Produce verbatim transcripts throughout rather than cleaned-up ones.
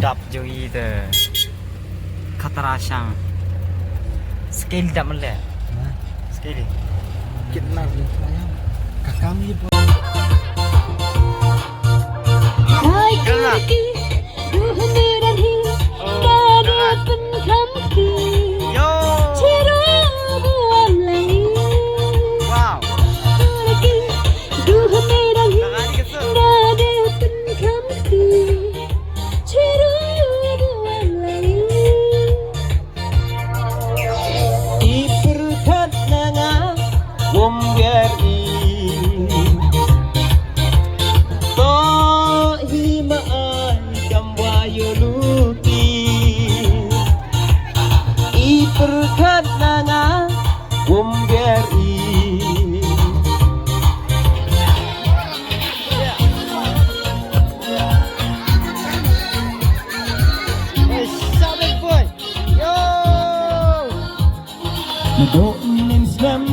Dap jong i te. Khatra shang. Scale dap mele. Scale. Kitna? Ka kam ye. Hai, kala. Duh, mera hi, oh, da de kala. Pynkham ki. Yo. Chiru buam lai. Wow. Ki, duh, mera hi, da de pynkham ki. Chiru buam lai. I pyrkhat na nga, wom biar i. To hi ma ai kam wa yo luti. I pyrkhat na nga, wom biar i. Hey, stop it, boy. Yo! Nadooh mynnin snem,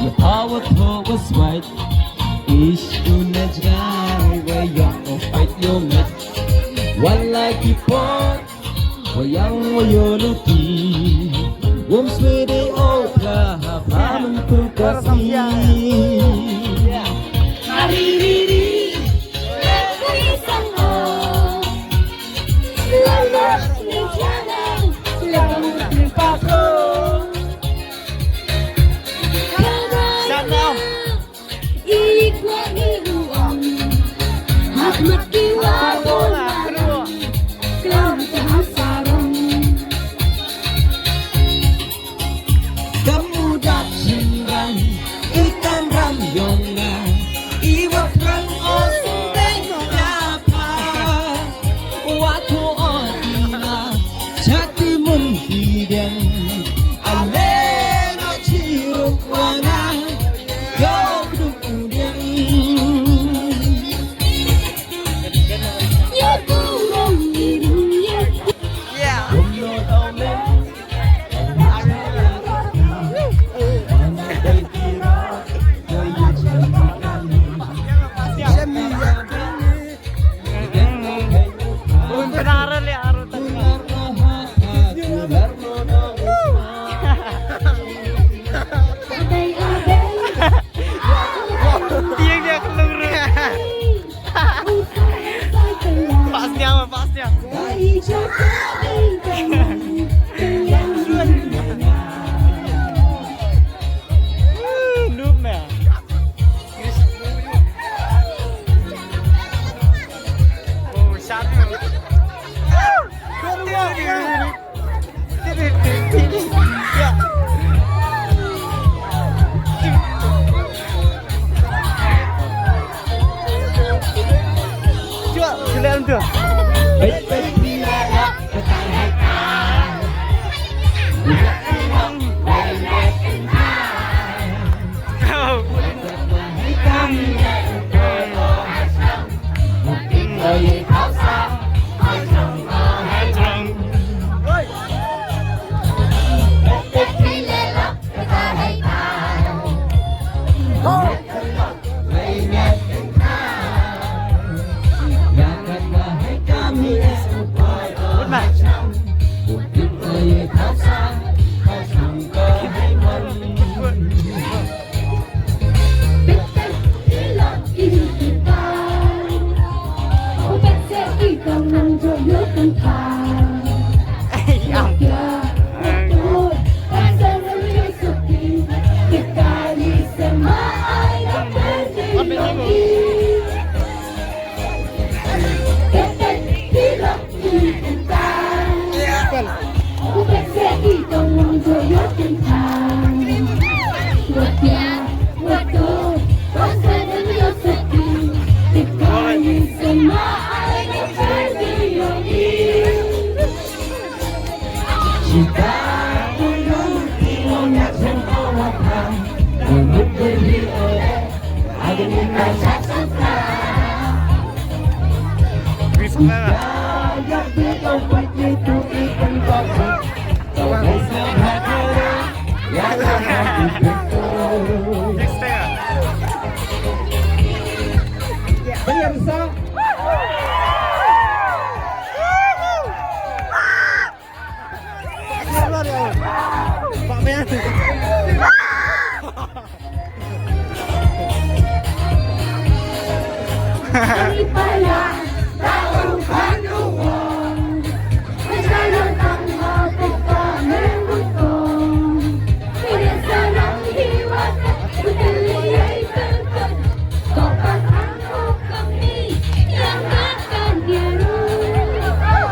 ïa pha wat thoh wa swait. Ish, u na jngai wa ïa u pait ïa u met. Wan lai ki por, wa ïa u wa ïa u luti. Wom swede o pla ha pha myntu ka sngi. Ri, ri, ri. Kam u dap shynrang, i kamram yong nga, i wa prang o sngewthuh ïa pha, wa thoh o i la, chati mun hi diang, ale na chi ruk wa nga, yo duk u diang. Yeah. Tiang dia keluru. Pas dia, pas dia. Noob man. Oh, shot.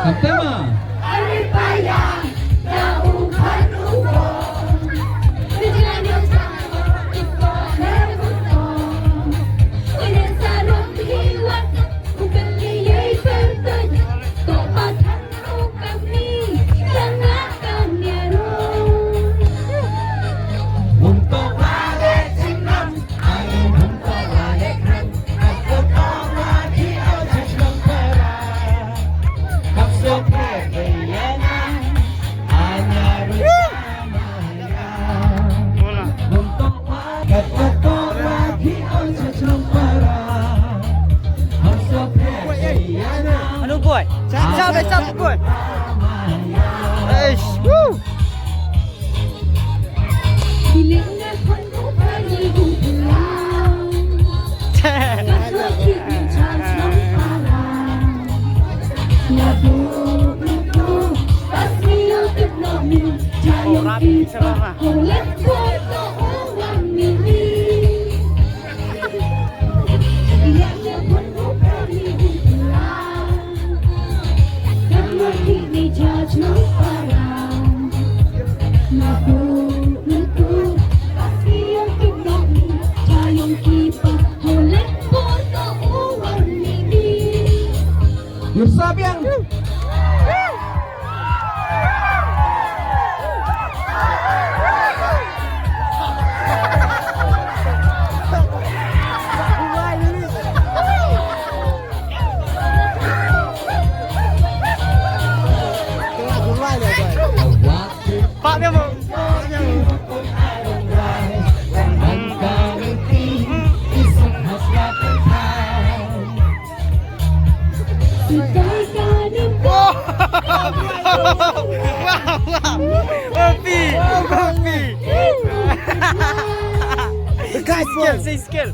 Khamtam ma? Anu boy. Sap, sap, sap, boy. Eish, woo. Ïa sa biang. Wow, wow. Wow, wow. Skill, say skill.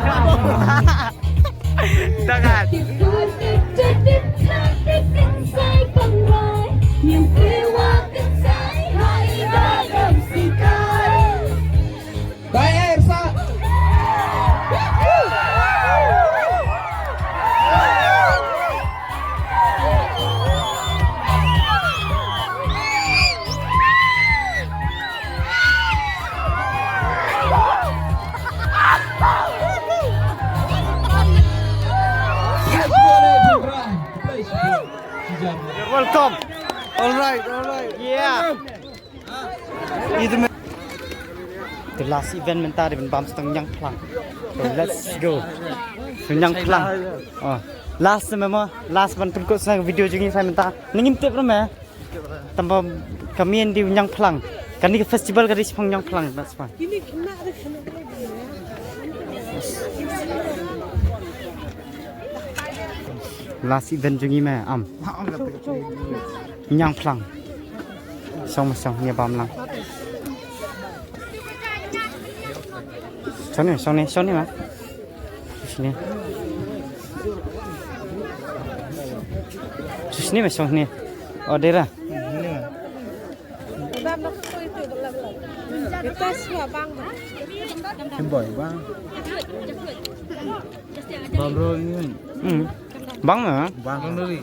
Bravo. Dangat. Bye, Ersa. You're welcome. All right, all right. Yeah. Ito me. The last event mynta dei ban bam sdang ñiangphlang. So let's go. Ñiangphlang. Oh. Last me mo, last ban pynkut sdang video jong ngi sa mynta. Nangim tip ruh me. Tamba kami di ñiangphlang. Kani ka festival ka dei shaphang ñiangphlang, that's why. Last event jong ngi me am. Ñiangphlang. Shong ma shong, ngi bam lang. Shong ni, shong ni, shong ni ma. Shong ni. Shong ni ma, shong ni. Oh, dera. Bang. Bang rol ni. Hmm. Bang ma? Bang dulu.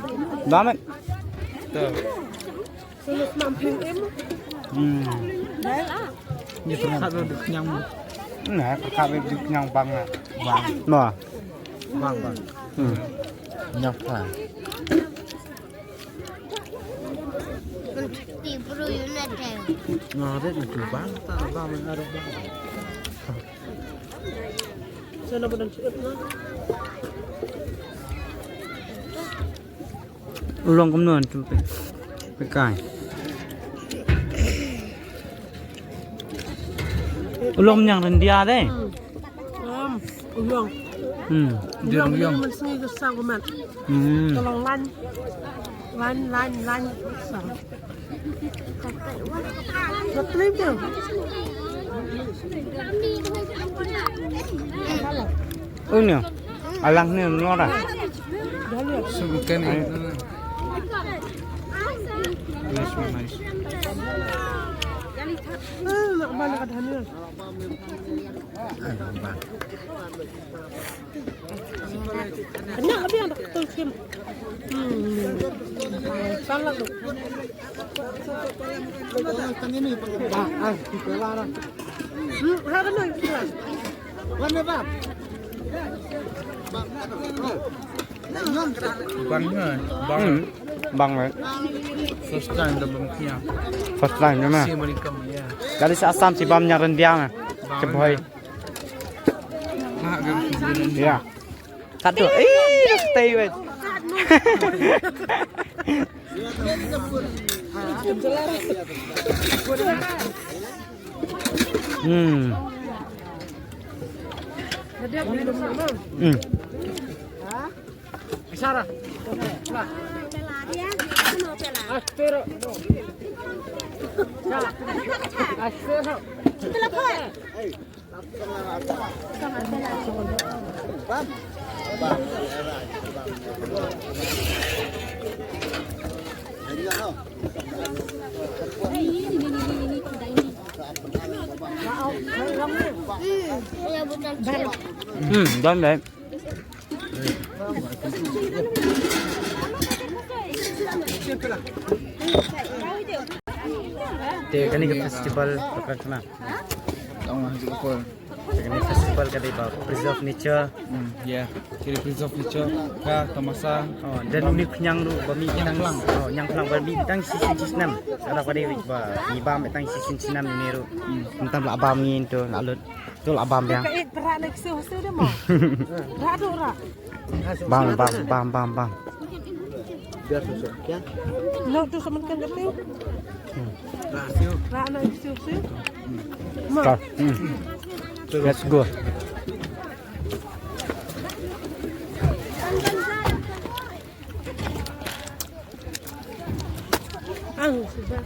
Bang ma? Tuh. Hmm. Ni pyrkhat bad duk nyang. Nah, pyrkhat bad duk nyang bang na. Bang. Nah. Bang, bang. Hmm. Nyang bang. Ngaret itu bang, tak bang, ngaret bang. U long kumno, pe kai. U long ñiang ryndia de. Hmm. Ïong, ïong. Mynsngi ka sang ka met. Hmm. Ka long lain. Lain, lain, lain ka sang. Uni, alang ni nora. Sukan ni. Nice, nice. Kena ka biang dak tu sim. Hmm. Salah tu. Ah, ah, kita lah. Hmm, ha kena kita. Mana bang? Bang ni, bang. Hmm. Bang ni. First time dah bang kian. First time ni mah. Si mereka ya. Dari si Assam si bam nyang rendiang. Bang. Kebhoi. Ya. Satu. Ih, stay wait. Hmm. Hmm. Isara. Astero. Astero. Hmm, done, babe. Te kane ka festival, kane ka festival ka dei ba preserve nature. Hmm, yeah. Ka dei preserve nature, ka tamasa. Oh, dan uni khñiang ruh ba mih tang, oh, ñiangphlang ba mih tang shisien shisnem. Ada ka dei ba mih bam tang shisien shisnem ni ruh. Hmm. Tang la bam ni tu la lut. Tu la bam biang. Ka it ra na ksiu ksiu de mo. Ra tu ra. Bam, bam, bam, bam, bam. Lo tu saman kan de tiu. Ra na ksiu ksiu. Start. Hmm. Let's go. Ang sudah.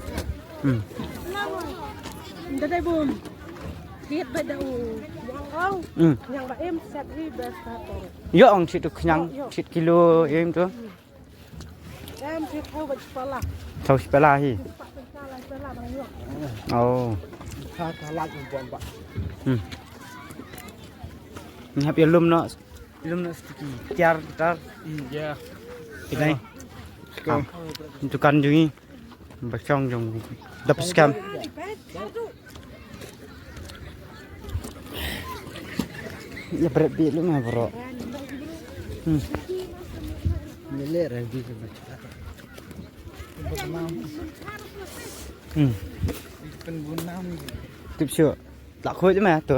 Hmm. Dadai bum. Tiap bad da u. Yang au. Hmm. Yang ba em set hi best ka to. Yo ong sit u khñiang, yo, yo, sit kilo em tu. Em sit thau bad pala. Thau pala hi. Pala, pala bang yo. Oh. Ka ka lak bom ba. Hmm. Ni hap ïalum noh. Ïalum noh sticky. Tiar tar. Hmm, ya. Kinai. Go. Dukan jong ngi. Ba shong jong dap skhem. Ïa bret bit lu ma bro. Hmm. Ni le ra bi ke ba. Hmm. Tip shu. La khoi ma tu.